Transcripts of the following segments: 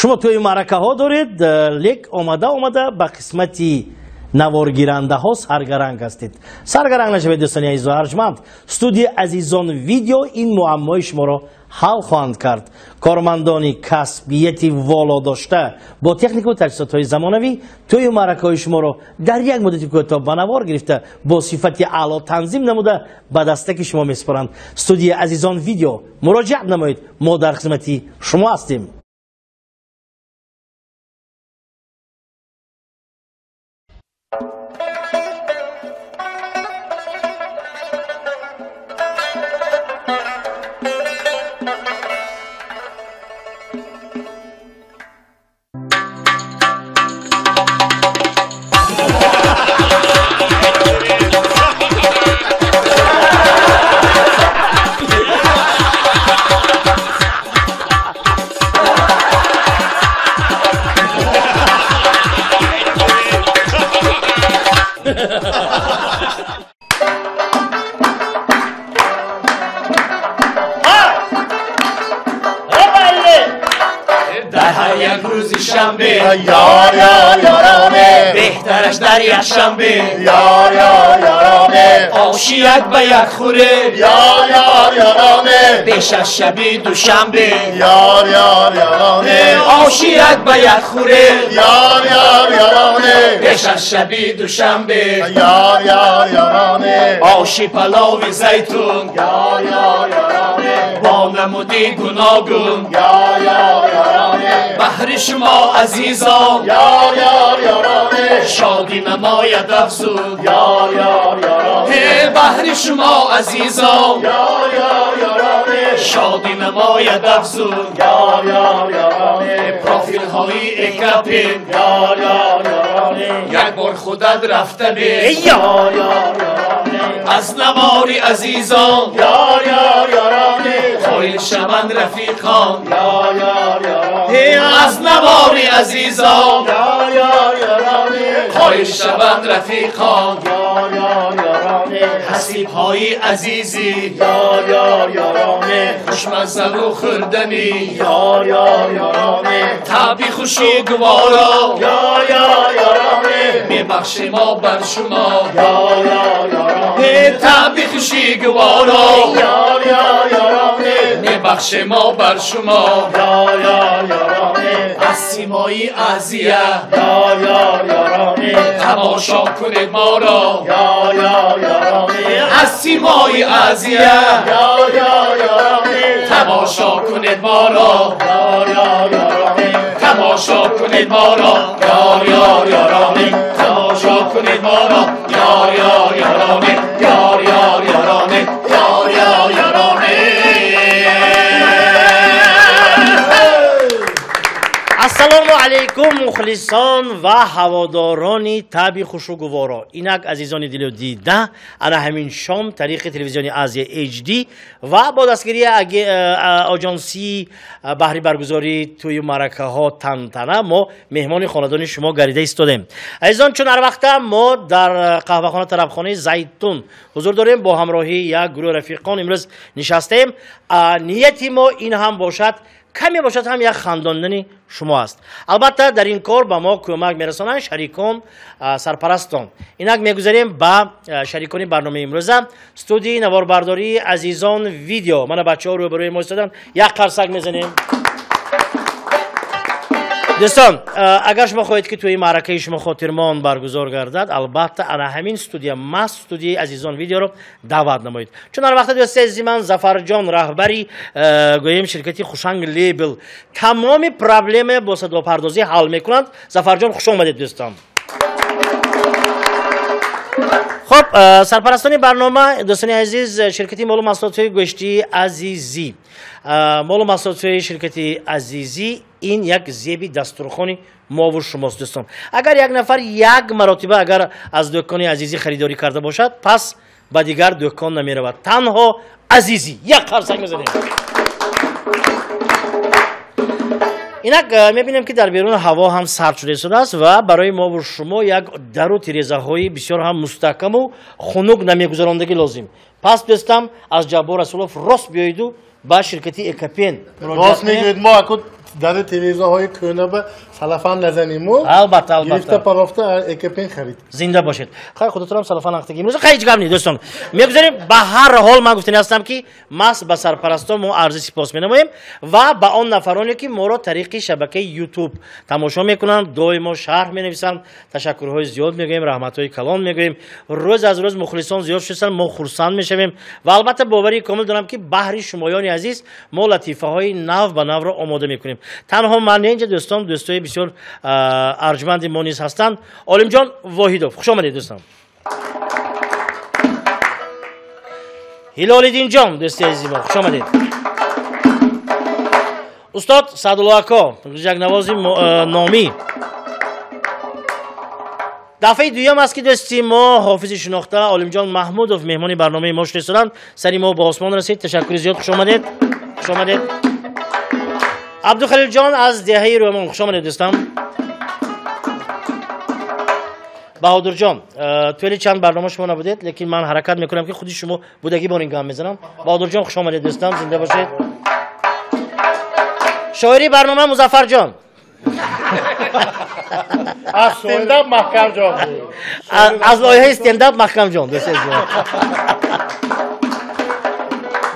Шумо тӯи маъракаҳо доред, лек омада омада ба қисмати наворгирандаҳо саргаранг ҳастед. Саргаранг нашавед, дӯстони азизу арҷманд. Студияи Азизон Видео ин муаммои шуморо ҳал хоҳанд кард. Кормандони касбияти воло дошта бо технику таҷҳизотҳои замонавӣ тӯю маъракаҳои шуморо дар як муддати кӯтоҳ ба навор гирифта, бо сифати аъло танзим намуда ба дастаки шумо месупоранд. Студияи Азизон Видео муроҷиат намоед, мо дар хизмати шумо ҳастем. Ёр ёр ёроне, беҳтараш дар якшанбе. Ёр ёр ёроне, оши як ба як хӯре. Ёр ёр ёроне, беш аз шаби душанбе. Ёр ёр ёроне, оши як ба як хӯре. Ёр ёр ёроне, беш аз шаби душанбе. Ёр ёр ёроне, оши палови зайтун. Ёр ёр ёроне, бо намуди гуногун. Ёр ёр ёроне, баҳри шумо азизон. Ёр ёр ёроне, шодӣ намояд афзун. Ёр ёр ёроне, баҳри шумо азизон. Ёр ёр ёроне, шодӣ намояд афзун. Ёр ёр ёроне, профилҳои Экапен. Ёр ёр ёроне, як бор худат рафта бин. Ёр ёр ёроне, аз навори азизон. Ёр ёр ёроне, қоил шаванд рафиқон. Ёр ёр ёроне, аз навори азизон. Ёр ёр ёроне, қоил шаванд рафиқон. Ёр ёр ёроне, ҳасибҳои азизӣ. Ёр ёр ёроне, хушмаззаву хӯрданӣ. Ёр ёр ёроне, таби хушу гуворо. Ёр ёр ёроне, мебахшем мо бар шумо. Ёр ёр ёроне, таби хуши гуворо. Ёр ёр ёроне, мебахшем мо бар шумо. Ёр ёр ёроне, аз симои Азия. Ёр ёр ёроне, тамошо кунед моро. Ёр ёр ёроне, аз симои Азия. Ёр ёр ёроне, тамошо кунед моро. Ёр ёр ёроне, тамошо кунед моро. Ёр ёр ёроне, тамошо кунед моро. Ёр ёр ёроне, ёр ёр ёроне, ёр ёр ёроне. Ассалому алайкум, мухлисон ва ҳаводорони таби хушу гуворо. Инак, азизони дилу дида, ана ҳамин шом тариқи телевизиони Азия HD ва бо дастгирии оҷонсии баҳри баргузории тӯю маъракаҳо Тантана мо меҳмони хонадони шумо гардида истодем. Азизон, чун ҳар вақта мо дар қаҳвахона тарабхонаи Зайтун ҳузур дорем, бо ҳамроҳии як гурӯҳ рафиқон имрӯз нишастаем. Нияти мо ин ҳам бошад, каме бошад ҳам як хандондани шумо аст. Албатта, дар ин кор ба мо кӯмак мерасонанд шарикон, сарпарастон. Инак мегузарем ба шарикони барномаи имрӯза. Студияи наворбардории Азизон Видео. Мана бачаҳо рӯбарӯи мо истоданд. Як қарсак мезанем. Дӯстон, агар шумо хоҳед, ки тӯи маъракаи шумо хотирмон баргузор гардад, албатта ана ҳамин студия, маҳз студияи Азизон Видеоро даъват намоед. Чун ҳар вақта, дӯсти азизи ман, Зафарҷон, раҳбари гӯем ширкати Хушанг Лейбл, тамоми проблема бо садопардозӣ ҳал мекунанд. Зафарҷон, хуш омадед, дӯстон. Хоб, сарпарастони барнома, дӯстони азиз, ширкати молу маҳсулотҳои гӯштии Азизӣ. Молу маҳсулотҳои ширкати Азизӣ ин як зеби дастурхони мову шумост, дӯстон. Агар як нафар як маротиба агар аз дӯкони Азизӣ харидорӣ карда бошад, пас ба дигар дӯкон намеравад. Танҳо Азизӣ. Як қарсак мезанем. Инак мебинем, ки дар берун ҳаво ҳам сард шуда истодааст ва барои мову шумо як дару тирезаҳои бисёр ҳам мустаҳкаму хунук намегузарондагӣ лозим. Пас, дӯстам, аз Ҷаббор Расулов рост биёиду ба ширкати Экапен. Рост мегӯед, мо аку Дар телевизорҳои кӯна ба салафан назаниму. Албатта, албатта. Гирифта парофта ЭКП харид. Зинда бошед. Хай худатонам салафан ахтаги. Имрӯз хай ҳеҷ гап не, дӯстон. Мегузарем ба ҳар ҳол ман гуфтани ҳастам ки мас ба сарпарастон мо арзи сипос менамоем ва ба он нафароне ки моро тариқи шабакаи YouTube тамошо мекунанд, доимо шарҳ менависанд, ташаккурҳои зиёд мегӯем, раҳматҳои калон мегӯем. Рӯз аз рӯз мухлисон зиёд шуданд, мо хурсанд мешавем ва албатта боварии комил дорам ки баҳри шумоёни азиз мо латифаҳои нав ба навро омода мекунем. Танҳо ман не, инҷа дӯстон, дӯстои бисёр арҷманди мо низ ҳастанд. Олимҷон Воҳидов, хуш омадед дӯстон. Ҳилолиддинҷон, дӯсти азизи мо, хуш омадед. Устод Саъдулло ако, ғижакнавози номӣ. Дафъаи дуюм аст ки дӯсти мо ҳофизи шинохта Олимҷон Маҳмудов меҳмони барномаи мо шуданд. Сари мо ба осмон расид. Ташаккури зиёд, хуш омадед. Хуш омадед. Абдухалилҷон аз деҳаи Рӯмон, хуш омадед дӯстам. Баҳодурҷон, тӯли чанд барнома шумо набудед, лекин ман ҳаракат мекунам ки худи шумо будагӣ бо ин гап мезанам. Баҳодурҷон, хуш омадед дӯстам, зинда бошед. Шоири барнома Музаффарҷон. Аз стендап Маҳкамҷон. Аз лоиҳаи стендап Маҳкамҷон, дӯсти азиз.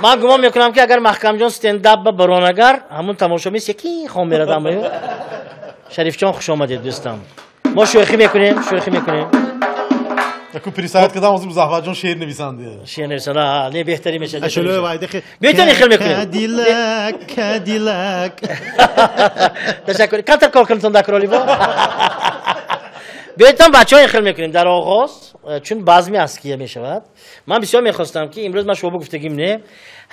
Ман гумон мекунам ки агар Маҳкамҷон стендап ба баронагар, ҳамун тамошобин секин хом мерад амаю. Шарифҷон, хуш омадед дӯстам. Мо шӯхӣ мекунем, шӯхӣ мекунем. Яку присоят кардам, ҳозир Музаффарҷон шеър нависанд. Шеър нависанд, не беҳтарин мешавад. Беҳтарин хел мекунем. Кадилак, Кадилак. Ташаккур. Камтар кор кунтон дар роли бо. Биёед бачаҳо ин хел мекунем дар оғоз, чун базми аския мешавад. Ман бисёр мехостам ки имрӯз ман шумо гуфтагим не,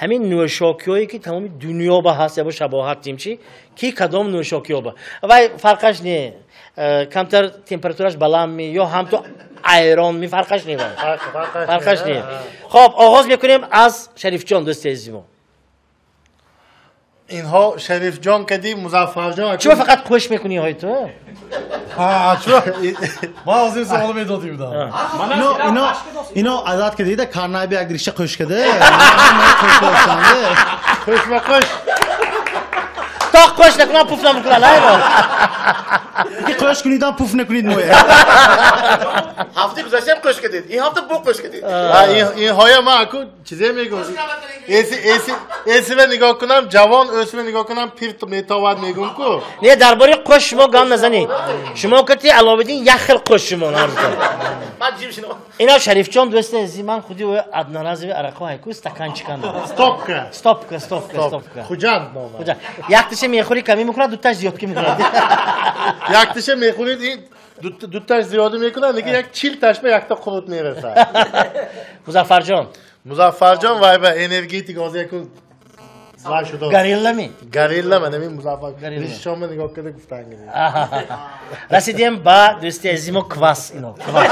ҳамин нӯшокиҳое ки тамоми дунё ба ҳаст, ябо шабоҳат дим чи, ки кадом нӯшокиҳо ба. Вай фарқаш не, камтар температураш баланд ми ё ҳамто айрон ми, фарқаш не вай. Фарқаш не. Хоб, оғоз мекунем аз Шарифҷон, дӯсти азизи мо. Инҳо Шарифҷон кади Музаффарҷон. Чаро фақат қӯш мекунӣ ҳои ту? Ҳа, чаро? Ман ҳозир савол медодим будам. Ино адат кардида карнайби як гиришта қӯш када. Қӯшма қӯш. Тоқ қӯш накунам пуф намекунам, айро. Ки қӯш кунидам пуф накунид моя. Ҳафтаи гузаштаам қӯш кардед. Ин ҳафта бо қӯш кардед. Инҳоя ман аку чизе мегӯям. Эсиве нигоҳ кунам, ҷавон, ӯсиве нигоҳ кунам, пир метовад мегӯм ку. Не, дар бораи қӯш шумо гам назанед. Шумо кати Аловиддин як хел қӯш шумо нарзда. Ман ҷим шино. Ина Шарифҷон дӯсти азизи ман худи ӯ одноразовый арақҳо ҳайку стаканчикан дорад. Стопка. Стопка, стопка, стопка. Хуҷанд номад. Хуҷанд. Якташа мехӯри камӣ мекунад, дуташ зиёд ки мекунад. Якташа мехӯрид, ин дуташ зиёд мекунад, лекин як 40 ташба якта қурут мерасад. Музаффарҷон. Музаффарҷон вай ба энергетик ҳозир яку вай шуд. Горилла ми? Горилла ман ҳамин Музаффар. Ришчонма нигоҳ карда гуфтан гирифт. Расидем ба дӯсти азизи мо квас ино. Квас.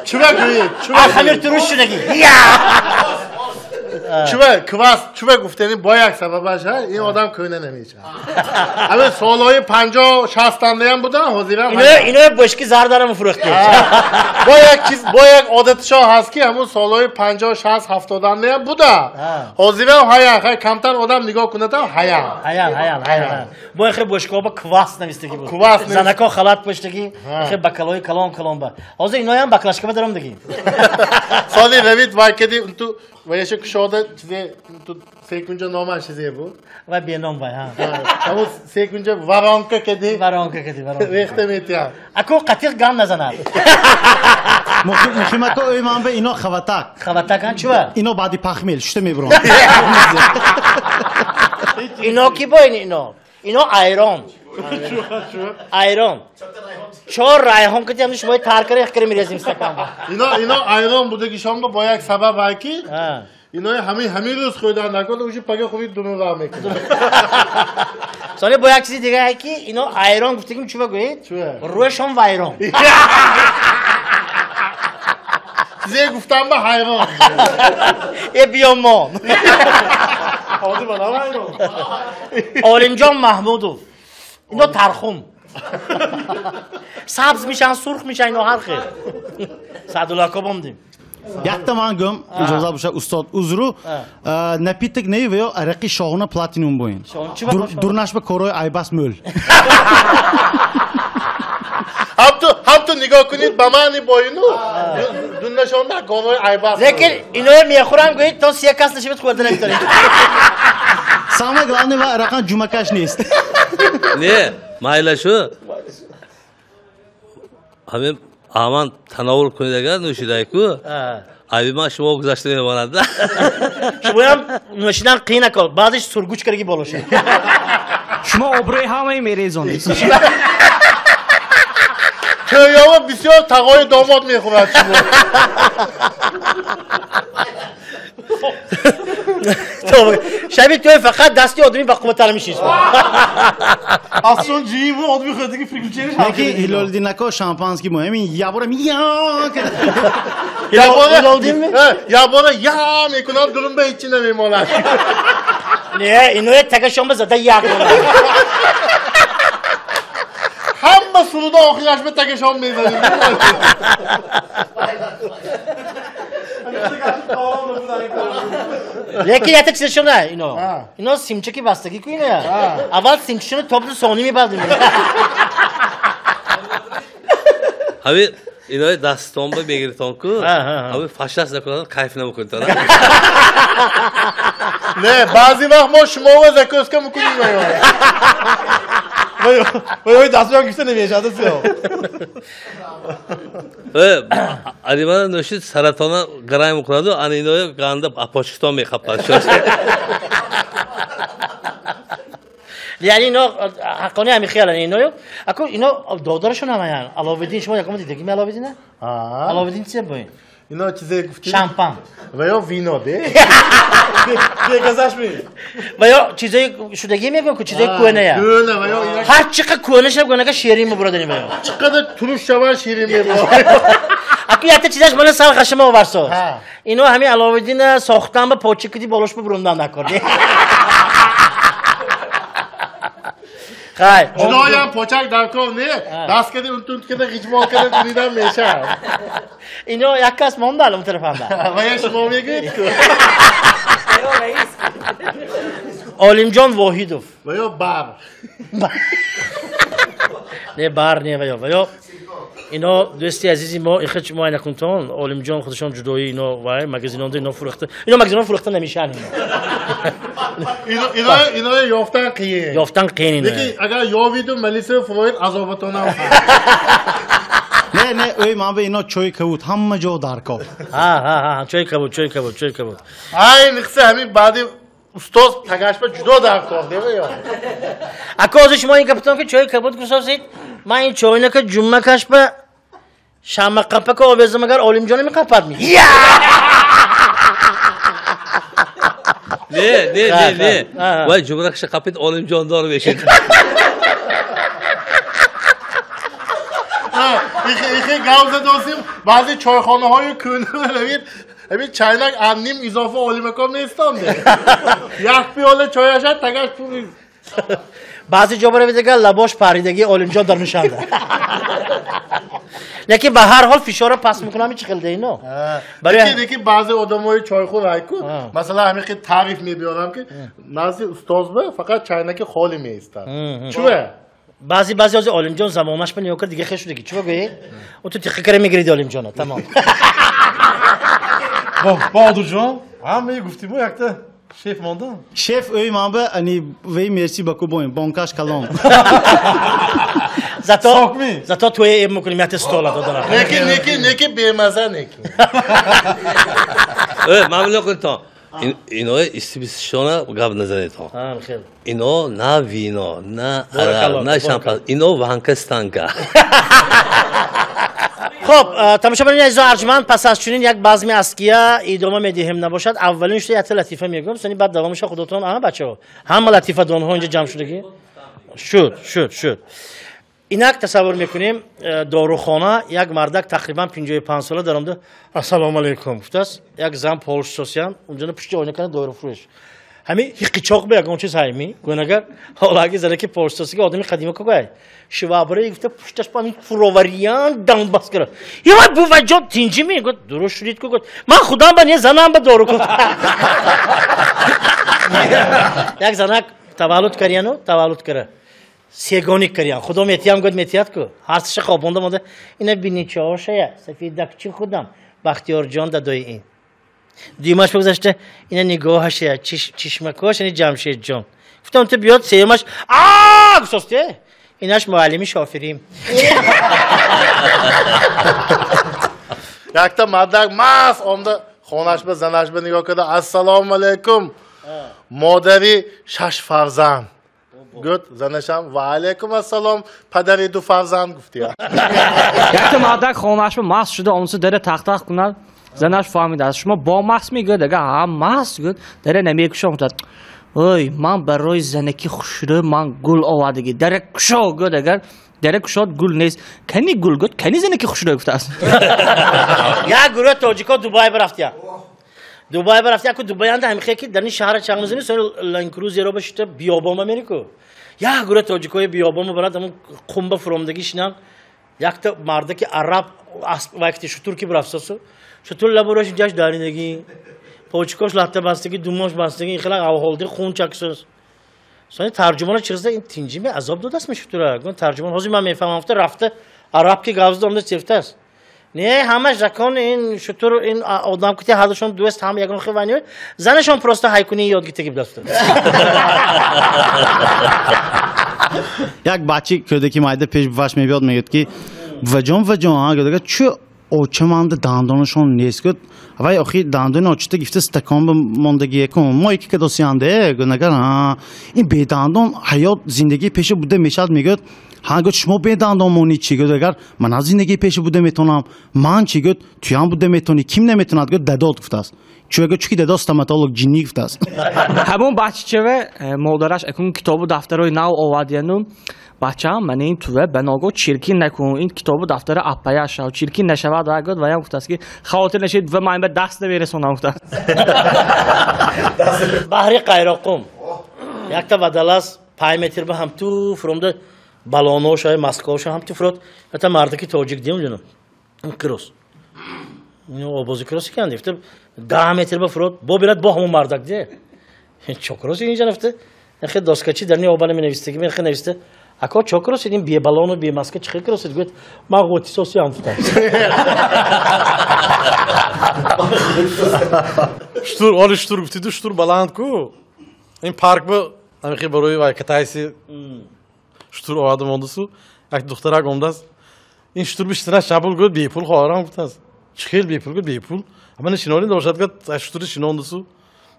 Чува гӯед, чува. Хамир туруш шудаги. Чува квас, чува гуфтани бо як сабабаш ҳа, ин одам кӯна намешавад. Ҳамин солҳои 50-60 андаям будан, ҳозирам. Ино бошки зардарам фурӯхтем. Бо як чиз, бо як одатшо ҳаст ки ҳамун солҳои 50-60, 70 андаям буда. Ҳозирам ҳаян, хай камтар одам нигоҳ кунадам ҳаян. Ҳаян, ҳаян, ҳаян. Бо хе бошкоба ба квас навистаги буд. Квас. Занако халат пӯштаги, хе бакалои калон калон ба. Ҳозир иноям баклашкаба даром диги. Соли равид вай кади ту ваяша кушода чизе ту секунҷа номаш чизе буд. Вай беном вай, ҳа. Ҳамун секунҷа воронка кади. Воронка кади, воронка. Рехта метиҳад. Аку қатиқ гам назанад. Муҳимако ӯй ман ба ино хаватак. Хаватак ан чува? Ино баъди пахмел шута мебурам. Ино ки бо ино? Ино айрон. Айрон. Чор райҳон кати ҳамин шумои тар кара як кара мерезем стакан. Ино айрон будагишон бо як сабаб ҳай ки инои ҳамин рӯз хӯрдан накунад, уже пага хӯрид дунура мекунад. Сони бо як чизи дига ҳай ки ино айрон гуфтагим чува гӯед? Рӯяшон вайрон. Чизе гуфтам ба ҳайрон. Э биёмон. Ҳозир ман ҳайрон. Олимҷон Маҳмудов. Ино тархум. Сабз мешан, сурх мешан, ино ҳар хел. Саъдулло ако бомдим. Якта ман гӯм, иҷозат боша, устод, узру, напиток не ва ё арақи шоҳона платинум боин. Дурнаш ба корои айбас мӯл. Ҳам ту нигоҳ кунед ба маъни боину дуннашонда корои айбас. Лекин иное мехӯрам, гӯед, то се кас нашавед, хӯрда наметавонед. Самое главное, ва арақan ҷумакаш нест. Не, майла шу. Ҳамин аман тановул кунед, агар нӯшидайку, айби ман шумо гузашта мемонад. Шумоям нӯшидан қиин ако, баъзеш сургуч кардаги болоша. Шумо обрӯи ҳамаи мерезонед. Тӯёва бисёр тағои домод мехӯрад шумо. Шаби тӯй фақат дасти одами ба қувваттар мешист. Аслан ҷииву одами хӯрдаги приключение. Лекин Ҳилолиддин ако шампанский муҳим, ябора я. Ҳилолиддинми? Ябора я мекунад, дурумба ҳечи намемонад. Не, иное тагашонба зада я кунад. Ҳама суруда охираш ба тагашон мезанем. Лекин якта чизашона ино. Ино симчаки бастагӣ ку ина. Аввал симчашоно тобду сони мебардем. Ҳами инои дастонба мегиритон ку, ҳами фашас накунад, кайф намекунед. Не, баъзе вақт мо шуморо закуска мекунем. Вай дастон гирифта намешавад сиё. Анимана нӯшид саратона гарай мекунаду, ана иное ганда апочкитон мехапад. Яъне ино ҳаққони ҳами хиялан иное. Ако ино додарашон ҳамаян. Аловиддин, шумо якома дидагими Аловиддина? Аловиддин чизе боин? Ино чизе гуфти? Шампан. Ва ё вино, де? Бегазаш ми. Ва ё чизои шудагӣ мегӯям ку, чизои кӯҳная. Кӯҳна ва ё ҳар чиқа кӯҳна шав, гӯнака ширин мебурадан ва ё. Чӣ қадар туруш шавад, ширин мебурад. Аку якта чизаш мана сар хашма оварсоз. Ино ҳами Аловиддина сохтан ба почикиди болош бубурундан накор. Хай. Ҷудоям почак дар кор не, даст кади унтунт када ғиҷмол када дунидан мешавад. Ино як кас монда он тарафанда. Ва ё шумо мегӯед ку? Олимҷон Воҳидов. Ва ё бар. Не бар не ва ё. Ва ё ино дӯсти азизи мо ихч муайян кунтон Олимҷон худашон ҷудои ино вай магазинонда ино фурӯхта. Ино магазинон фурӯхта намешаванд ино. Ино ёфтан қиин. Ёфтан қиин ино. Лекин агар ёвиду малиса фуроид азобатонам. Не, не, ӯй ман ба ино чой кабуд, ҳама ҷо дар кор. Ҳа, ҳа, ҳа, чой кабуд, чой кабуд, чой кабуд. Ай, ниқса ҳамин баъди устоз тагашба ҷудо дар кор, дева ё. Ако ҳозир шумо ин гапатон ки чой кабуд гусосид, ман ин чойнака ҷумма кашба шама қапака овезам, агар Олимҷоно меқапад ми? Я! Не, не, не, не. Вай ҷумракша қапид Олимҷондор мешид. Ихе гап задосим, баъзе чойхонаҳои кӯҳна равид, ҳамин чайнак аз ним изофа Олимаком нестонде. Як пиёла чой ашад, tagaш пул. Баъзе ҷо баравид, агар лабош паридаги Олимҷон дар нишанда. Лекин ба ҳар ҳол фишора паст мекунам, чӣ хел ино. Лекин баъзе одамои чойхӯр айку, масалан ҳамин хел таъриф мебиёрам ки назди устозба фақат чайнаки холӣ меистад. Чӯ? Баъзе ҳозир Олимҷон замонаш ба нигоҳ кард, дига хел шудаги. Чӯ гӯӣ? Ӯ ту тиққа кара мегириди Олимҷона, тамом. Баҳодурҷон, ҳамаи гуфтимо якта шеф монда? Шеф ӯй ман ба ани вей мерси ба ку боем, бонкаш калон. Зато туе эб мекунем якта стола додара. Неки, неки, неки бемаза неки. Ман било кунтон. Ино истибисшона гап назанедон. Ино на вино, на арақ, на шампан, ино ванка станка. Хоб, тамошобинони азизу арҷманд, пас аз чунин як базми аския идома медиҳем набошад. Аввалин шуда якта латифа мегӯям, сони баъд давомаша худотон. Ама бачаҳо, ҳама латифадонҳо инҷа ҷамъ шудагӣ? Шуд, шуд, шуд. Инак тасаввур мекунем, дорухона як мардак тақрибан 55 сола даромада, ассалому алайкум гуфтааст. Як зан полшосиян, унҷо пушти ойна кана доруфурӯш. Ҳамин ҳиқичоқ ба ягон чиз ҳайми гӯнагар ҳолаги занаки порсосига одами қадима кугай шивабра гуфта пушташ па ҳамин фуровариян дамбас кара. Ивай буваҷон тинҷи ми гуфт дуруст шудид ку гуфт ман худам ба не занам ба дору кун. Як занак таваллуд карияну таваллуд кара. Сегоник кариян. Худо метиям гуфт метият ку. Ҳарсиша хобонда монда ина биничоошая сафидакчи худам Бахтиёрҷон дадои ин. Дуюмаш бигзашта ина нигоҳашая чишмакош ини Ҷамшедҷон. Гуфтам ту биёд сеюмаш аа гуфтосте. Инаш муаллими шофирим. Якта мардак маст омда хонаш ба занаш ба нигоҳ карда ассалому алайкум модари 6 фарзанд. Гуфт занашам ва алайкум ассалом падари 2 фарзанд гуфтия. Якта мардак хонаш ба маст шуда омса дара тақ-тақ кунад. Занаш фаҳмидааст шумо бо маст мегӯяд ага ҳа маст гуфт дара намекушом гуфтад ой ман барои занаки хушрӯ ман гул овардагӣ дара кушо гуфт агар дара кушод гул нест кани гул гуфт кани занаки хушрӯ гуфтааст. Як гурӯҳ тоҷико Дубай барафтия. Дубай барафтия ку Дубайанда ҳамихе ки дар ин шаҳра чанг мезанӣ сони ленд-крузеро ба шита биёбонба мери ку. Як гурӯҳ тоҷикои биёбонба барад ҳамун қумба фуромдагӣ шинанд. Якта мардаки араб асп вайкти шутур ки бурафтасу шутур лабураш ҷаш даринагӣ почкош латта бастагӣ думош бастагӣ ин хела авҳолди хун чаксус. Сони тарҷумона чиқзда ин тинҷими азоб додастми шутура. Гуфт тарҷумон ҳозир ман мефаҳмам гуфта рафта араб ки гавзда омда чефтааст. Не ҳамаш закон ин шутур ин одам кути ҳардушон дуэст ҳам ягон хел вайни занашон просто ҳайкунӣ ёд гирифтагӣ будаст. Як бачи кӯдаки майда пеш буваш мебиёд мегӯяд ки ваҷон ваҷон ҳа гӯяд чӯ очаманда дандонашон нест гӯяд вай охи дандони очита гифта стакон ба мондагие кун мо ики кадосиянде гӯяд нагар ҳа ин бедандон ҳаёт зиндагии пеша буда мешавад мегӯяд ҳа гӯяд шумо бедандон монӣ чӣ гӯяд агар ман аз зиндагии пеша буда метавонам ман чӣ гӯяд туям буда метавонӣ ким наметавонад гӯяд дадод гуфтааст чӯ гӯяд чунки дадод стоматолог ҷиннӣ гуфтааст. Ҳамон баччаве модараш акун китобу дафтарои нав овардияну бачаам ман ин туве ба ногоҳ чиркин накун ин китобу дафтара аппая шав чиркин нашавад ва гӯяд ваям гуфтааст ки хавотир нашавед ва ман ба даст намерасонам гуфтааст. Баҳри Қайроққум якта вадалас 5 метр ба ҳам ту фуромда балоноша маскаоша ҳам ту фурод ята мардаки тоҷик дим ҷунам кросс обози кросс канд ифта 10 метр ба фурод бо бирад бо ҳамон мардак де чокроси инҷа нафта хе доскачи дар ни обана менавистаги мен хе нависта ако чокрос ин бе балону бе маска чӣ кросид гӯяд ман ғотисоси ҳам футам. Штур оли штур гуфтиду штур баланд ку ин парк ба ҳамихе барои вай катайси штур оварда мондасу як духтарак омдааст ин штур биштара шабул гӯяд бепул хоҳарам гуфтааст чӣ хел бепул гӯяд бепул ҳамана шинонӣ бошад гӯяд штури шинондасу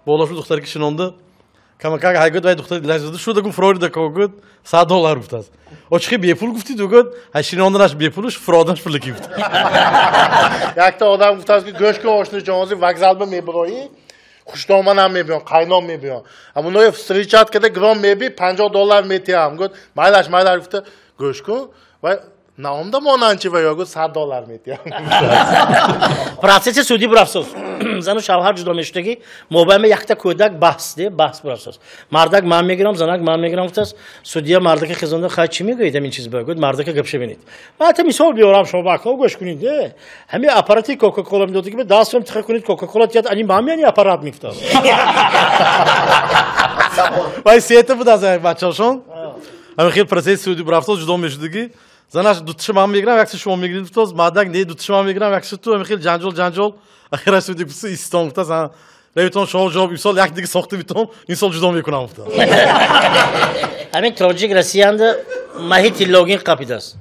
болошу духтараки шинонда камакак ҳай гӯяд вай духтари дилаш зада шуда гум фурорида ко гӯяд $100 гуфтааст о чӣ хел бепул гуфтиду гӯяд ҳай шинонданаш бепулуш фуроданаш пулаки гуфт. Якта одам гуфтааст ки гӯш кун ошноҷон ҳозир вокзал ба мебироӣ хушдоманам мебиён қайнон мебиён ҳамоное встречать карда гром меби $50 метиҳам гӯяд майлаш майлаш гуфта гӯш кун вай наомда монанд чи ва ё гӯяд $100 метиҳам. Процесси судӣ бурафсоз зану шавҳар ҷудо мешудагӣ мобайма якта кӯдак баҳс де баҳс бурафсоз мардак ман мегирам занак ман мегирам гуфтааст судия мардака хизонда хай чӣ мегӯед ҳамин чиз ба гӯяд мардака гапша бинед ман та мисол биёрам шумо ба акнол гӯш кунед де ҳамин аппарати кока-кола медодагӣ ба дастам тиха кунед кока-кола тият ани ман меяни аппарат мегуфтааст. Вай сета буд аз бачаҳошон ҳамин хел процесси судӣ бурафсоз ҷудо мешудагӣ занаш дутиша ман мегирам якси шумо мегиред гуфтааст мардак не дутиша ман мегирам якси ту ҳамин хел ҷанҷол ҷанҷол ахираш суди гуфтааст истон гуфтааст равитон шумо ҷавоб имсол як дига сохта битон имсол ҷудо мекунам гуфтааст. Ҳамин тоҷик Россиянда маҳи тиллогин қапидааст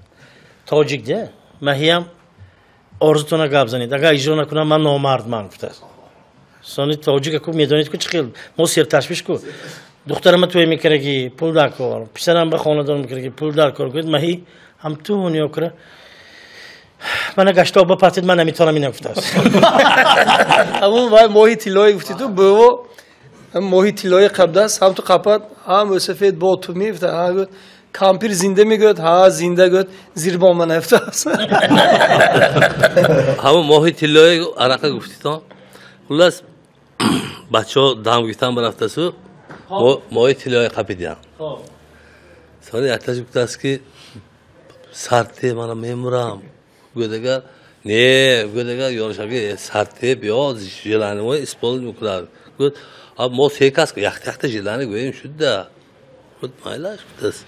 тоҷик де маҳиям орзутона гап занед агар иҷро накунам ман номард ман гуфтааст. Сони тоҷик аку медонед ку чӣ хел мо серташвиш ку духтарама тӯй мекардаги пул дар кор писарам ба хонадон мекардаги пул дар кор гӯяд маҳи ҳам ту ҳуниё кара мана гашта оба патид ман наметавонам ина гуфтааст. Ҳамон вай моҳи тиллоӣ гуфтиду бӯво моҳи тиллоӣ қабдааст ҳам ту қапад ҳам мӯсафед бо ту мегуфта ҳа гӯяд кампир зинда мегӯяд ҳа зинда гӯяд зирбон мана гуфтааст. Ҳамон моҳи тиллоӣ арақа гуфтитон хуллас бачаҳо дам гирифтан барафтасу Моҳи тиллои қапидиям. Сони якташ гуфтааст ки сарте мана мемурам. Гӯдагар не, гӯдагар ёршаги сарте биё желание мо исполнить мекунад. Гуфт мо се кас якта якта желание гӯем шуда. Гуфт майлаш гуфтааст.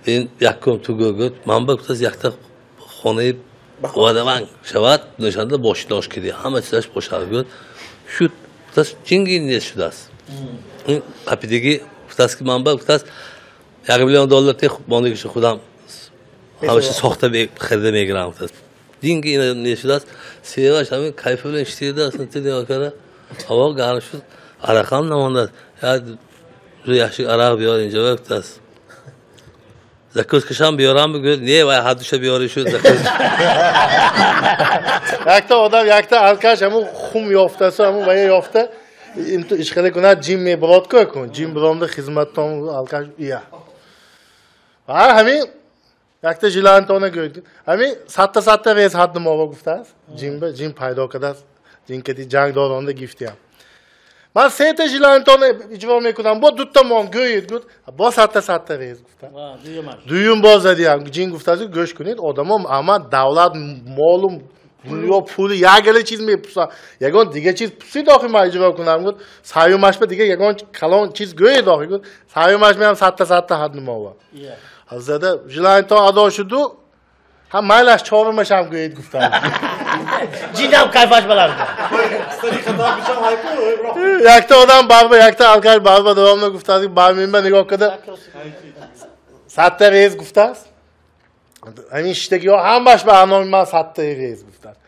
Ин якум ту гӯ ман ба гуфтааст якта хонаи вадаванг шавад, нишонда бошидош киди. Ҳама чизаш бошад. Гуфт шуд. Гуфтааст чинги нест шудааст. Ин қапидагӣ гуфтааст ки ман ба гуфтааст $1 миллион тех мондагиша худам ҳамаша сохта харида мегирам гуфтааст. Динги ина нест шудааст. Севаш ҳамин кайфи билан иштидааст. Нигоҳ карда ҳаво гарм шуд, арақам намондааст. Як яхши арақ биёр инҷо гуфтааст. Закускашам биёрам бигӯяд, не вай ҳаддуша биёри шуд. Якта одам, якта алкаш ҳамун хум ёфтасу ҳамун вая ёфта ишқала кунад ҷим мебурод кун. Ҷим буромда хизматтон алкаш ия. Ва ҳамин якта жилантона гӯяд. Ҳамин сатта рез ҳадди мова гуфтааст. Ҷимба ҷим пайдо кардааст. Ҷим кади ҷанг доронда гифтиям. Ман сета жилантона иҷро мекунам, бо дута мон гӯед гуфт, бо сатта рез гуфта. Дуюм боз задиям. Ҷин гуфтааст гӯш кунед, одамон ама давлат, молу, дунё, пули ягала чиз мепурсанд. Ягон дига чиз пурсид охи ман иҷро кунам гуфт. Саюмаш ба дига ягон калон чиз гӯед охи гуфт. Саюмаш меам сатта ҳадди мова. Зада жилантон адо шуду, ҳам майлаш чорумашам гӯед гуфтам. Ҷинам кайфаш баланд. Якта одам барба, якта алкаш барба давомда гуфтааст, барминба нигоҳ карда сатта рез гуфтааст. Ҳамин иштагиҳо ҳамаш ба аноми ман сатта рез гуфтааст.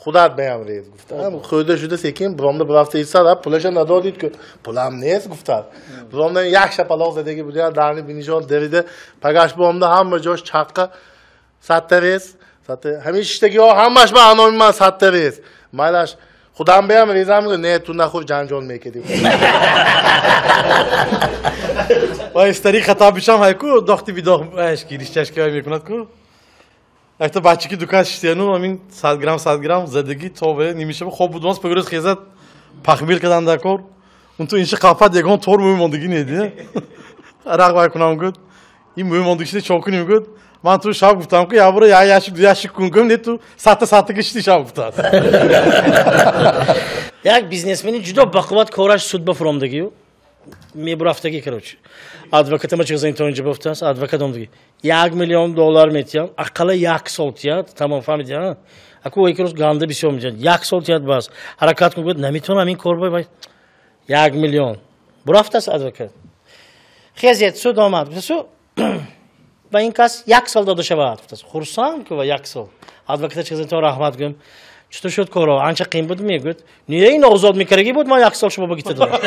Худат баям рез гуфтааст. Хӯрда шуда секин биромда бирафта истад, пулаша надодид ку пулам нест гуфтааст. Биромда як шапалоқ задаги будия дарни бинишон дарида пагаш биромда ҳама ҷош чаққа сатта рез. Ҳамин иштагиҳо ҳамаш ба аноми ман сатта рез. Майлаш худам баям резам, не ту нахӯр ҷанҷол мекардӣ. Вай стари хато бишам ҳайку дохти бидох ашки ришташки вай мекунад ку. Якта бачаки дукан шиштияну ҳамин 100 грамм 100 грамм задагӣ то ве нимишаба хоб будмост пагрӯз хезад пахмил кардан дар кор. Он ту инши қафат ягон тор мӯй мондагӣ неди. Арақ вай кунам гуфт. Ин мӯй мондагишида чо кунем гуфт. Ман ту шаб гуфтам ки ябура я яшик ду яшик кун гум не ту сатта гишти шаб гуфтааст. Як бизнесмени ҷудо бақувват кораш суд ба фуромдагию мебурафтагӣ короче. Адвокатама чиқзан то инҷа буфтааст, адвокат омдагӣ. $1 миллион метиям, ақалла як сол тият, тамом фаҳмидӣ, аку як рӯз ганда бисёр метият, як сол тият бас. Ҳаракат кун гуфт, наметавонам ин кор бой. 1 миллион. Бурафтааст адвокат. Хезет суд омад. Гуфтасу ба ин кас як сол дода шавад. Хурсанд ку ва як сол. Адвоката чиқзан то раҳмат гӯям. Чутур шуд коро? Анча қиин буд мегӯяд. Не, ин озод мекардагӣ буд, ман як сол шумо ба гифта додам.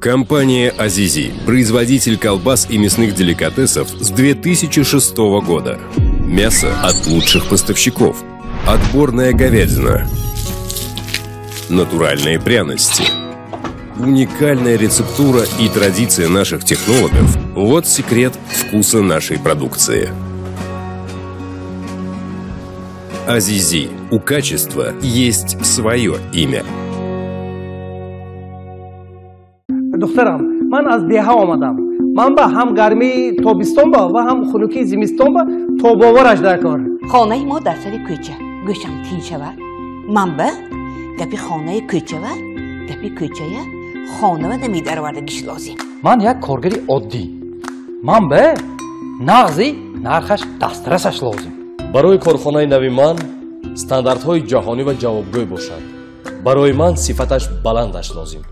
Компания «Азизи» – производитель колбас и мясных деликатесов с 2006 года. Мясо от лучших поставщиков. Отборная говядина. Натуральные пряности. Уникальная рецептура и традиция наших технологов – вот секрет вкуса нашей продукции. «Азизи» – у качества есть свое имя. Духтарам, ман аз деҳа омадам. Ман ба ҳам гармии тобистон ба ва ҳам хунукии зимистон ба тобовараш дар кор. Хонаи мо дар сари кӯча. Гӯшам тин шавад. Ман ба гапи хонаи кӯчава, гапи кӯчая хонава намедаровардагиш лозим. Ман як коргари оддӣ. Ман ба нағзи нархаш дастрасаш лозим. Барои корхонаи нави ман стандартҳои ҷаҳонӣ ва ҷавобгӯй бошад. Барои ман сифаташ баландаш лозим.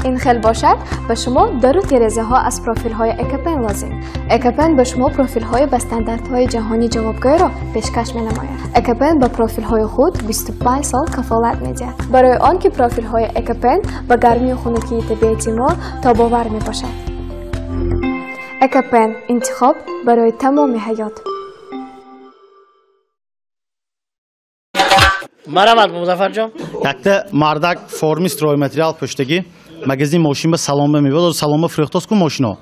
Ин хел бошад, ба шумо дару терезаҳо аз профилҳои Экопен лозим. Экопен ба шумо профилҳои ба стандартҳои ҷаҳонӣ ҷавобгӯйро пешкаш менамояд. Экопен ба профилҳои худ 25 сол кафолат медиҳад. Барои он ки профилҳои Экопен ба гармию хунукии табиати мо тобовар мебошад. Экопен – интихоб барои тамоми ҳаёт. Марамат, Музаффарҷон. Якта мардак форми стройматериал пӯштагӣ магазин мошин ба салонба мебиёд, салонба фурӯхтост ку мошино.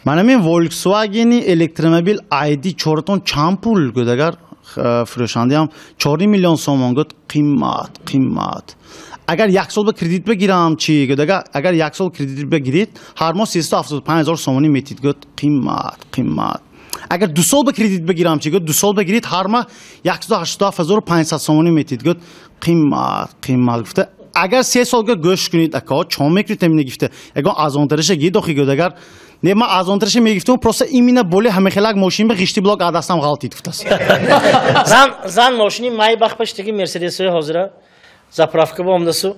Ман ҳамин Volkswagen электромобил ID 4-тон чанд пул гӯд агар Фурӯшандаам 4 миллион сомон гуфт қимат қимат. Агар як сол ба кредит бигирам чӣ? Гуфт агар як сол кредит бигиред ҳар моҳ 375 ҳазор сомонӣ метид. Гуфт қимат қимат. Агар 2 сол ба кредит бигирам чӣ? Гуфт 2 сол бигиред ҳар моҳ 187 500 сомонӣ метид. Гуфт қимат қимат. Гуфта агар 3 сол гӯш кунед ака чон мекунед эмина гуфта ягон арзонтараша гиред охи. Гуфт агар не ман арзонтараша мегирифтам просто именно боле ҳамахелак мошин ба ғишти блок аз дастам ғалтид гуфтааст. Зан мошини Майбах паштаги Мерседесҳои ҳозира заправка ба омадасу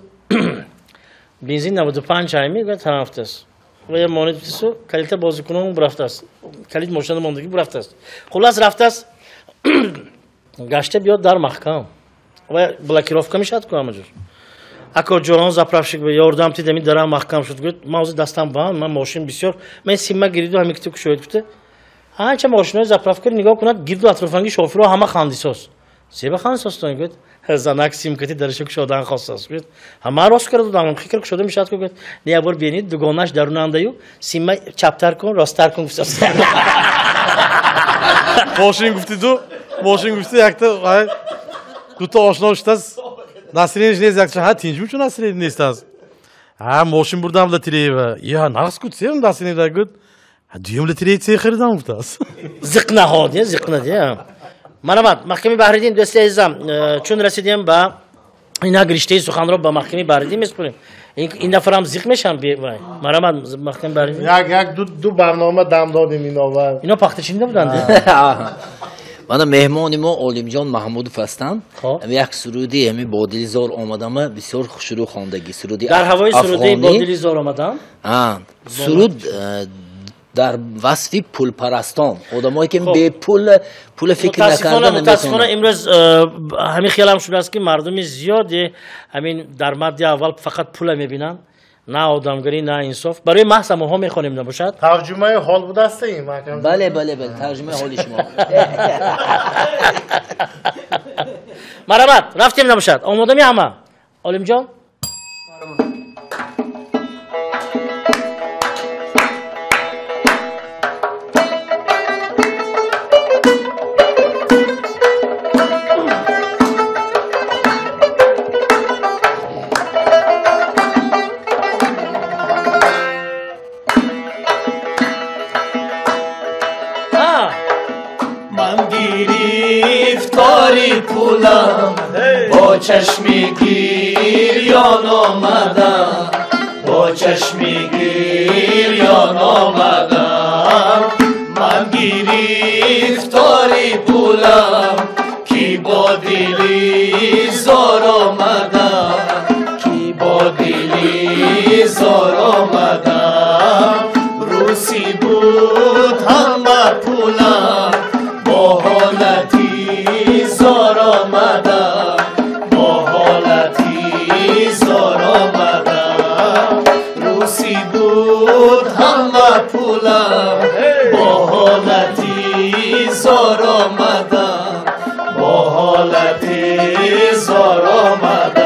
бензин 95 ай мегӯяд ҳафтааст ва я монед гуфтасу калита бозикунон бурафтааст, калит мошинада мондагӣ бурафтааст. Хуллас рафтааст гашта биёд дар маҳкам ва блокировка мешавад ку ҳама ҷур. Ако ҷон заправщик ба ёрдам тид ами дарам маҳкам шуд. Гуфт ман ҳозир дастам банд, ман мошин бисёр ман симма гириду ҳами киту кушоед гуфта анча мошинои заправка нигоҳ кунад гирду атрофанги шофирҳо ҳама хандисоз. Себа хандисозтон? Гуфт занак симкати дараша кушодан хостааст. Гуфт ҳама рост карда додам фикр кушода мешавад ку. Гуфт не як бор бинед дугонаш дарунандаю симма чаптар кун росттар кун гуфтааст. Мошин гуфтиду мошин гуфти якта дута ошно шудааст. Насриниш нест якча ҳа тинҷ чун Насрин нест аст. Ҳа мошин бурдам лотерея. Я нақс гуфт сем Насрин да гуфт. Дуюм лотерея це харидам гуфтааст. Зиқнаҳо де зиқна де. Марҳамат маҳками Баҳриддин дӯсти азизам, чун расидем ба инак риштаи суханро ба маҳками Баҳриддин месупорем. Ин нафарам зиқ мешавам вай. Марҳамат маҳками Баҳриддин. Як як ду барнома дам додем ино. Ино пахтачинда буданд. Мана меҳмони мо Олимҷон Маҳмудов ҳастанд. Як суруди ҳами Бодили зор омадама бисёр хушрӯ хондагӣ. Суруди дар ҳавои суруди Бодили зор омадам. Суруд дар васфи пулпарастон, одамое ки бепул пул фикр накарда. Мутаассифона имрӯз ҳамин хиялам шудааст ки мардуми зиёде ҳамин дар мадди аввал фақат пула мебинанд, на одамгарӣ, на инсоф. Барои маҳз ҳамонҳо мехонем набошад. Тарҷумаи ҳол будааст ин? Бале бале бале, тарҷумаи ҳоли шумо. Марҳамат рафтем набошад. Омодами ҳама? Олимҷон? Бо чашми гирён омадам, бо чашми гирён омадам, ман гирифтори пулам, ки бо дили зор омадам, ки бо дили зор омадам, рӯсӣ буд ҳама пулам, бо ҳолати зор омадам, бо ҳолати зор омадам, рӯсӣ буд ҳама пулам, бо ҳолати зор омадам, бо ҳолати зор омадам.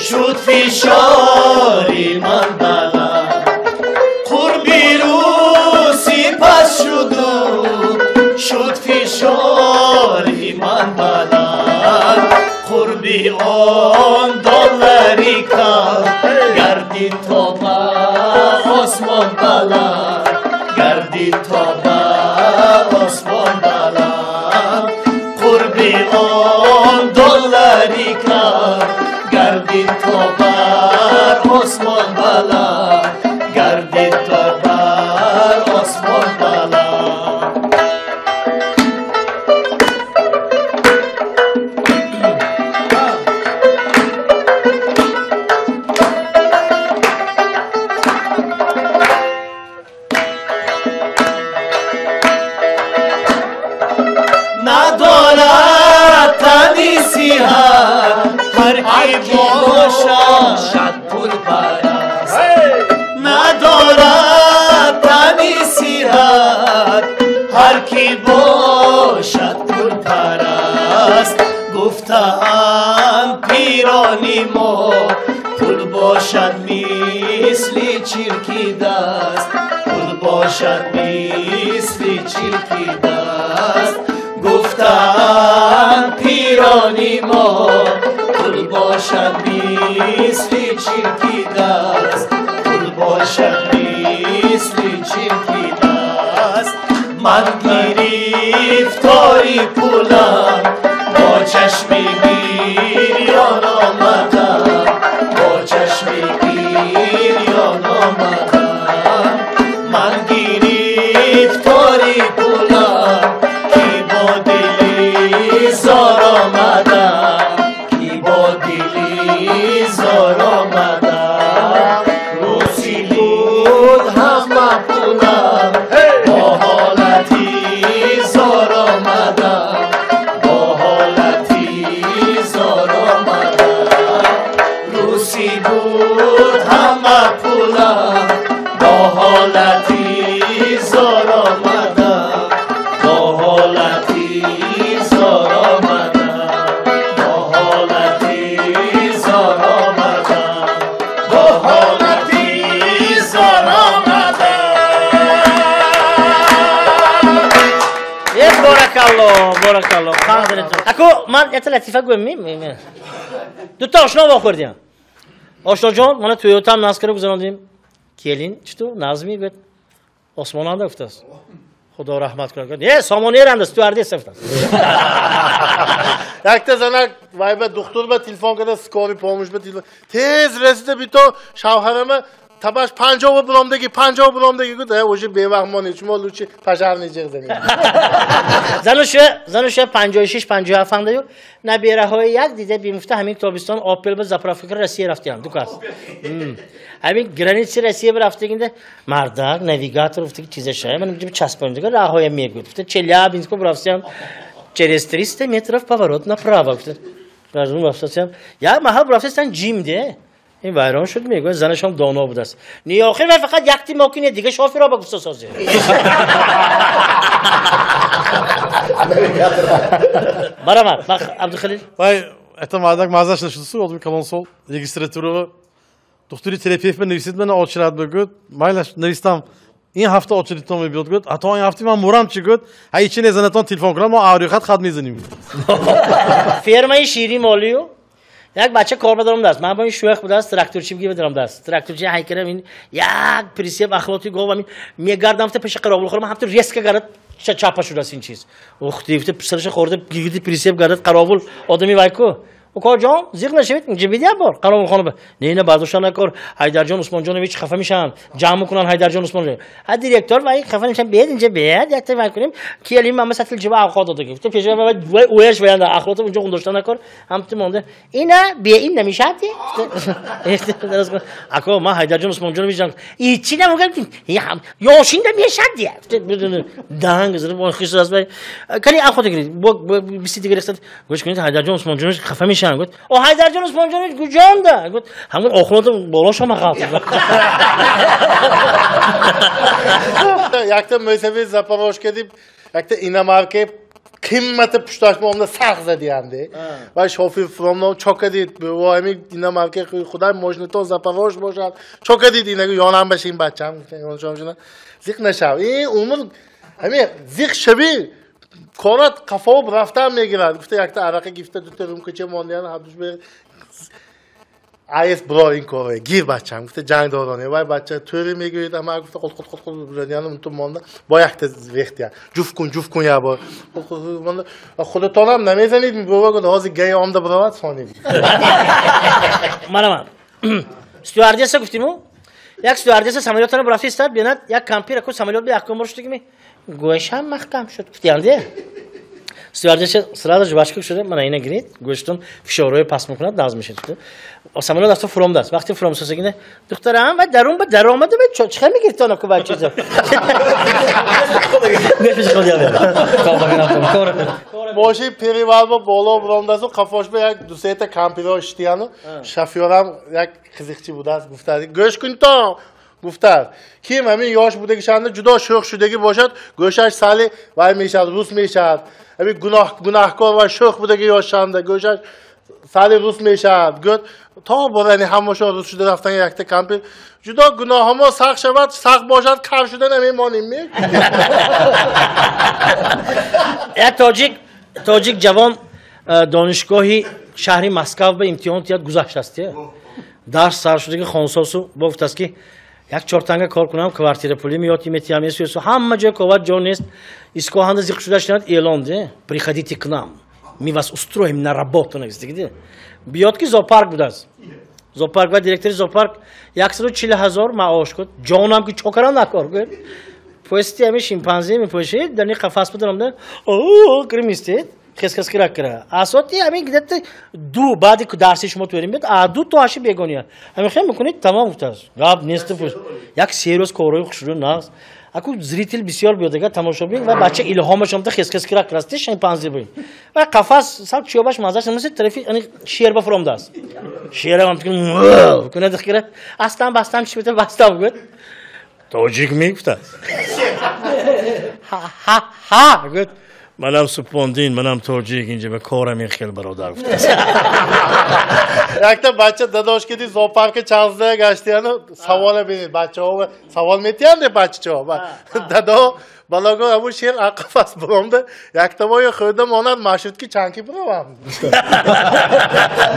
Шуд фишори ман баланд, қурби рӯси пас шуду шуд фишори ман баланд, қурби он доллари кам гардид то ба осмон баланд, гардид то ба осмон баланд, қурби он доллари кам гардид то бар осмон баланд, гардид то бар осмон баланд. Надорад тани сиҳат ҳар ки бошад пулпараст, надорад Ҳар ки бошад пулпараст, гуфтаанд пирони мо, пул бошад мисли чирки даст, пул бошад мисли чирки даст, гуфтаанд пирони мо, пул бошад мисли чирки даст, пул бошад мисли чирки даст. Ман гирифтори пулам, бо чашми гирён омадам, бо чашми гирён омадам. Ман гирифтори пулам, ки бо дили зор омадам, ки бо дили зор омадам. Рӯзи буд ҳама пулам, бо ҳолати зор омадам, бо ҳолати зор омадам. Рӯзи буд ҳама пулам, бо ҳолати зор омадам, бо ҳолати зор омадам, бо ҳолати зор омадам, бо ҳолати зор омадам. Е, боракалло, боракалло. Ако ман якта латифа гӯям, ми? Дута ошно вохӯрдем. Ошноҷон, мана Тойотам наз кара гузарондем. Келин, читу, назми гӯяд. Осмонанда гуфтааст. Худо раҳмат кунад. Е, сомонеранда, стюардесса гуфтааст. Якта занак вайба духтур ба телефон карда, скорый помощь ба телефон. Тез расида бито шавҳарама табаш 50 буромдаги, 50 буромдаги гуфт, уже бевақт монед, шумо лучше пожарный ҷиғ занед. Зануша 56 57 андаю набираҳои як дида бимуфта ҳамин тобистон Опел ба заправка Россия рафтиям, ду кас. Ҳамин границаи Россия ба рафтагинда мардак навигатор гуфтаги чиза шая, ман инҷо часпонем, дига раҳоя мегӯяд. Гуфта Челябинск рафтиям, через 300 метров поворот направо. Гуфта рафтасиям, як маҳал рафтасиям ҷим де. Ин вайрон шуд, мегӯяд занашам доно будааст. Не, охир вай фақат якти мокине, дига шофиро ба гуфта созед. Барамад, бах Абдухалил. Вай, это мардак мазаш нашудсу, одами калонсол, регистратура. Духтури терапевт нависид мана очират бигӯяд, майлаш навистам. Ин ҳафта очиритон мебиёд гӯяд, ато ин ҳафта ман мурам чи гӯяд, ҳа ичи не занатон телефон кунам, мо авриқат хат мезанем. Фермаи шири молию як бача кор бадаромдааст. Ман бо ин шӯх будааст, тракторчи бигӣ бадаромдааст. Тракторчи ҳайкарам ин як присеп ахлоти гов ҳамин мегардам фта пеши қаровул хӯрам, ҳамту резко гарад чапа шудааст ин чиз. Ухти фта сараша хӯрда гирди присеп гарад қаровул одами вайку. Укоҷон, зиқ нашавед, инҷа бидия бор қаровулхона. Не, ина бардошта накор. Ҳайдарҷон Усмонҷонович хафа мешаванд. Ҷамъ мекунанд Ҳайдарҷон Усмонҷонович. Ҳа директор вай хафа мешаванд, биед инҷа биед, якта вай кунем. Келим мама сатил ҷиба авқот дода гуфт. Пеш вай уяш ваянда ахлоти унҷо хундошта накор. Ҳамту монда. Ина бе ин намешавад. Ако ман Ҳайдарҷон Усмонҷонович ҷанг. Ичи намогам ки ёшинда мешавад. Данг зир бо хис аст вай. Кани авқот гиред. Бо биси дигар рехтад. Гӯш кунед Ҳайдарҷон Усмонҷонович хафа мешаванд. Гуфт, о Ҳайдарҷон Усмонҷонович куҷонда? Гуфт, ҳамон охлоти болошама ғалт. Якта мӯйсафед Запорожка диб, якта иномарка қиммати пушташма омда сахт задиянде. Ва шофир фуромно чока дид, бо ҳамин иномарка худай мошинатон Запорож бошад. Чока дид, ина ёнам башин бачам, ёншам зиқ нашав. Ин умр ҳамин зиқ шави корат қафо рафтан мегирад. Гуфта якта арақа гифта дута рюмкача мондиян ҳабдуш бер. Айс бро ин коре гир бачам гуфта ҷанг дороне. Вай бача тӯри мегӯяд, ама гуфта қол қол қол қол бузадиян унту монда. Бо якта рехтия. Ҷуфт кун, ҷуфт кун я бор. Қол қол монда. Худатонам намезанед, бобо гуфт ҳозир гай омда биравад сонӣ. Манаман. Стюардесса гуфтиму? Як стюардесса самолётро бурафта истад, бинад як кампир аку самолёт ба як кун шудагими. Гӯшам маҳкам шуд гуфтиянде. Стюардесса сразу жвачка шуда, мана ина гиред, гӯштон фишорҳои паст мекунад, наз мешавад. Самолёт рафта фуромдааст. Вақте фуромсосагинда духтарам ва дарун ба даромада ва чӣ хел мегирифт он аку бача? Мошин перевал ба боло буромдасту қафош ба як ду сета кампирҳо шитияну шофёрам як қизиқчи будааст, гуфтааст гӯш кун то Гуфтааст, ким ҳамин ёш будагишанда ҷудо шӯх шудагӣ бошад, гӯшаш сали вай мешавад, рус мешавад. Ҳамин гунаҳкор ва шӯх будаги ёшанда гӯшаш сали рус мешавад. Гӯд то борани ҳамашон рус шуда рафтан якта кампир ҷудо гуноҳамо сахт шавад, сахт бошад, кар шуда намемонем. Як тоҷик ҷавон донишгоҳи шаҳри Москав ба имтиҳон тиёд гузаштааст. Дарс сар шудаги хонсосу гуфтааст ки як чортанга кор кунам, квартира пули меёти метиям, есу ҳама ҷой коват ҷо нест. Искоҳанда зиқ шуда шинад эълон де, приходите к нам, мы вас устроим на работу навистагиде. Биёд ки зоопарк будааст. Зоопарк ва директори зоопарк 140 000 маош куд. Ҷонам ки чокарам накор гӯяд. Пӯсти ҳами шимпанзе мепӯшед, дар ин қафас бударамда, о кримистед. Хес-хес кирак кира. Асоти ҳамин где-то ду баъди дарси шумо тӯрим бед, а ду то ҳаши бегония. Ҳамин хел мекунед, тамом гуфтааст. Гап нест пӯст. Як се рӯз корҳои хушрӯ нағз. Аку зритель бисёр биёд, агар тамошобин ва бача илҳомаш омада хес-хес кирак кирасти шимпанзе буин. Ва қафас сал чиёбаш мазаш намесид, тарафи ани шер ба фуромдааст. Шера ҳам кунад кира. Астам бастам чи бета бастам гӯяд. Тоҷик мегуфтааст. Ха ха гӯяд. Манам Супондин, манам тоҷик, инҷа ба корам ин хел бародар гуфтааст. Якта бача дадош киди зоопарка чанзда гаштияну савола бинед, бачаҳо савол метиҳанд бачаҳо. Дадо балого ҳамун шер қафас буромда, яктавоя хӯрда монад маршрутки чанки буровам.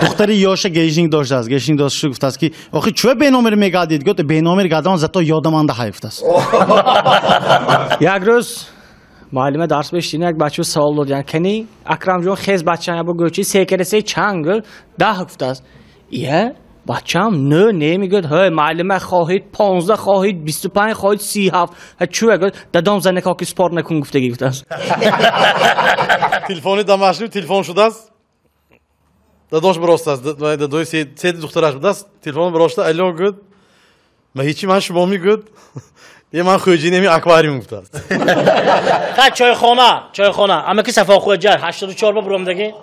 Духтари ёша гежинг доштааст, гежинг дошташу гуфтааст ки охи чӯ беномер мегардид? Гуфт беномер гардам, зато ёдаманда ҳай гуфтааст. Як рӯз муаллима дарс бештин як бача савол дод, яъне кани Акрамҷон хез бачаам ябо гӯчи се кара се чанд гул 10 гуфтааст. Ия бачаам нӯ не мегӯяд, ҳой муаллима хоҳид 15 хоҳид 25 хоҳид 37. Ҳа чӯ гӯяд, дадом занако ки спорт накун гуфтагӣ гуфтааст. Телефони дамашни телефон шудааст. Дадош биростааст, дадои се духтараш будааст, телефон бирошта алло гӯяд. Ма ҳечи ман шумо мегӯяд. Е ман хӯҷинеми аквариум гуфтааст. Ха чойхона, чойхона. Ама ки Сафохӯҷа 84 ба буромдаги.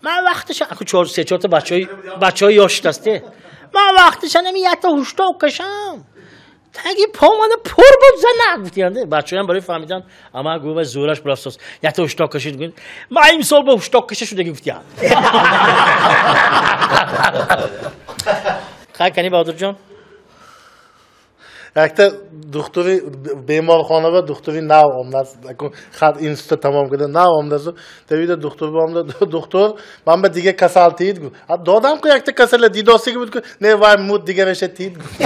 Ман вақташа аку 4 3 4 та бачаҳои ёш шудааст. Ман вақташа нами якта ҳуштоқ кашам. Таги помана пур буд занак гуфтиянд. Бачаҳоям барои фаҳмидан ама гӯ ва зӯраш бурафтост. Якта ҳуштоқ кашид гӯяд. Ман имсол бо ҳуштоқ каша шудаги гуфтиянд. Хай кани Баҳодурҷон. Якта духтури беморхона ва духтури нав омдааст. Хат институт тамом карда нав омдааст. Тавида духтур омда, духтур ман ба дига касал тиид гуфт. Додам ку якта касала дидосиги буд ку не вай муд дигараша тиид гуфт.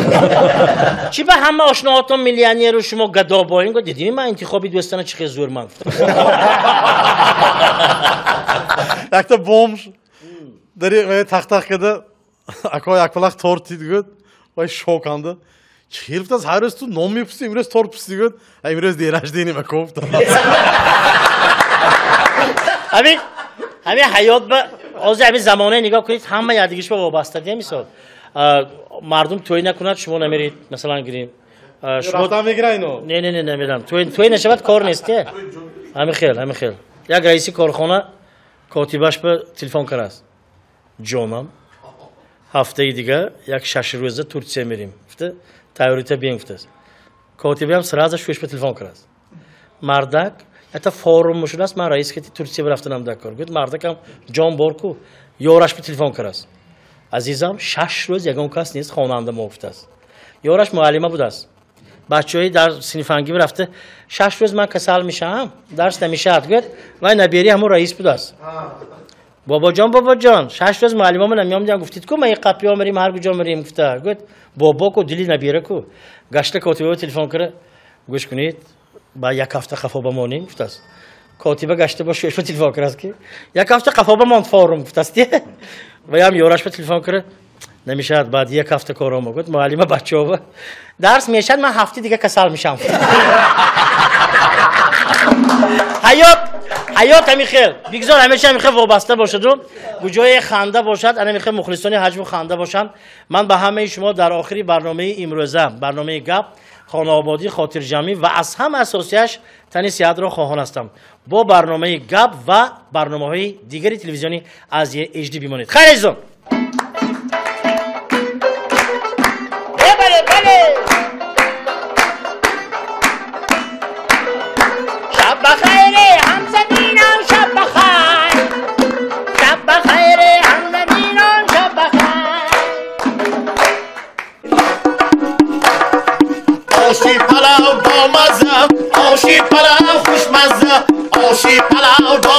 Чи ба ҳама ошноотон миллионеру шумо гадо боин гуфт, дидими ман интихоби дӯстана чи хел зӯр ман гуфт. Якта бомж дари тахтах карда акой акпалах торт тиид гуфт. Вай шок анда. Чӣ гуфтааст, ҳар рӯз ту нон мепӯсӣ, имрӯз торт пӯсӣ гуфт. Имрӯз день рождения ма гуфт. Ҳамин ҳаёт ба ҳозир ҳамин замонае нигоҳ кунед, ҳама якдигиш ба вобаста дия мисол. Мардум тӯй накунад, шумо намеред, масалан гирем. Рафтан мегирад ино? Не, не, не, намерам. Тӯй нашавад кор нест, те. Ҳамин хел, ҳамин хел. Як раиси корхона котибаш ба телефон кардааст. Ҷонам, ҳафтаи дигар як 6 рӯза Турсия мерем. Гуфта тайёрита биен гуфтааст. Котибиам сразу шӯш ба телефон кардааст. Мардак ята форум шудааст, ман раис ки Турсия рафтанам дар кор. Гуфт мардакам ҷон бор ку, ёраш ба телефон кардааст. Азизам, 6 рӯз ягон кас нест хонанда мо гуфтааст. Ёраш муаллима будааст. Бачаҳои дар синфангӣ рафта 6 рӯз ман касал мешавам, дарс намешавад. Гуфт вай набери ҳамон раис будааст. Бобоҷон, бобоҷон, 6 рӯз муаллимамо намеомадам, гуфтид ку ман қапиё мерим, ҳар куҷо мерим гуфта. Гуфт бобо ку дили набера ку. Гашта котиба телефон кара, гӯш кунед, ба як ҳафта қафо бамонем гуфтааст. Котиба гашта бо шӯшма телефон карааст ки як ҳафта қафо бамонд форум гуфтааст. Ваям ёраш ба телефон кара, намешавад, баъд як ҳафта кор омо. Гуфт муаллима бачаҳо дарс мешавад, ман ҳафти дига касал мешавам. Ҳаёт ҳаёт ҳамин хел бигзор ҳамеша ҳамин хел вобаста бошаду куҷое ханда бошад, ана ҳамин хел мухлисони ҳаҷму ханда бошанд. Ман ба ҳамаи шумо дар охири барномаи имрӯза, барномаи гап, хонаободӣ, хотирҷамъӣ ва аз ҳама асосияш тани сиҳатро хоҳон ҳастам. Бо барномаи гап ва барномаҳои дигари телевизиони Азия HD бимонед. Хайр азизон! Бале, бале! бахайр ҳамзаминон, шаб бахайр, шаб бахайр ҳамзаминон, шаб бахайр. Оши палав бо мазза, оши палав хушмазза, оши палав.